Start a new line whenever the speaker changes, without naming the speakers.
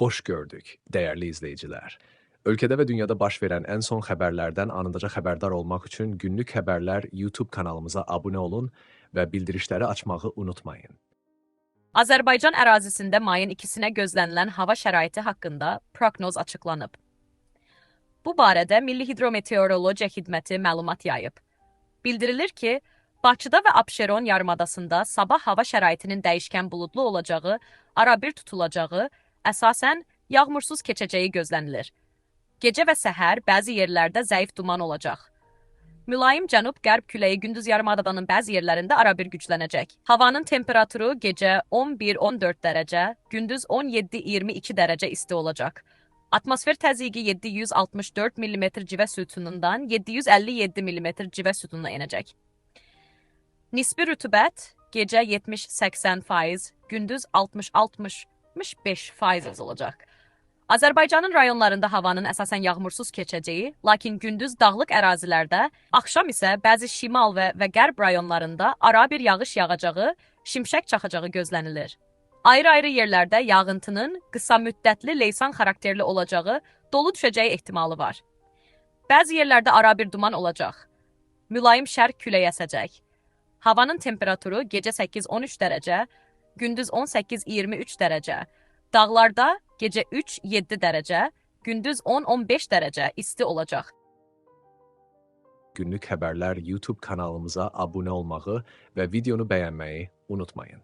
Xoş gördük, dəyərli izləyicilər. Ölkədə və dünyada baş verən ən son xəbərlərdən anındaca xəbərdar olmaq üçün Günlük Xəbərlər YouTube kanalımıza abunə olun və bildirişləri açmağı unutmayın.
Azərbaycan ərazisində mayın 2-sinə gözlənilən hava şəraiti haqqında proqnoz açıqlanıb. Bu barədə Milli Hidrometeorologiya Xidməti məlumat yayıb. Bildirilir ki, Bakıda və Abşeron yarımadasında sabah hava şəraitinin dəyişkən buludlu olacağı, arabir tutulacağı, əsasən yağmursuz keçəcəyi gözlənilir. Gecə və səhər bəzi yerlərdə zəif duman olacaq. Mülayim cənub-qərb küləyi gündüz yarımadanın bəzi yerlərində arabir güclənəcək. Havanın temperaturu gecə 11-14 dərəcə, gündüz 17-22 dərəcə isti olacaq. Atmosfer təzyiqi 764 mm civə sütunundan 757 mm civə sütununa enəcək. Nisbi rütubət gecə 70-80%, gündüz 60-65% olacaq. Azərbaycanın rayonlarında havanın əsasən yağmursuz keçəcəyi, lakin gündüz dağlıq ərazilərdə, axşam isə bəzi şimal və qərb rayonlarında arabir yağış yağacağı, şimşək çaxacağı gözlənilir. Ayrı-ayrı yerlərdə yağıntının qısa müddətli leysan xarakterli olacağı, dolu düşəcəyi ehtimalı var. Bəzi yerlərdə arabir duman olacaq. Mülayim şərq küləyi əsəcək. Havanın temperaturu gecə 8-13 dərəcə, gündüz 18-23 dərəcə. Dağlarda gecə 3-7 dərəcə, gündüz 10-15 dərəcə isti olacaq.
Günlük Xəbərlər YouTube kanalımıza abunə olmağı və videonu bəyənməyi unutmayın.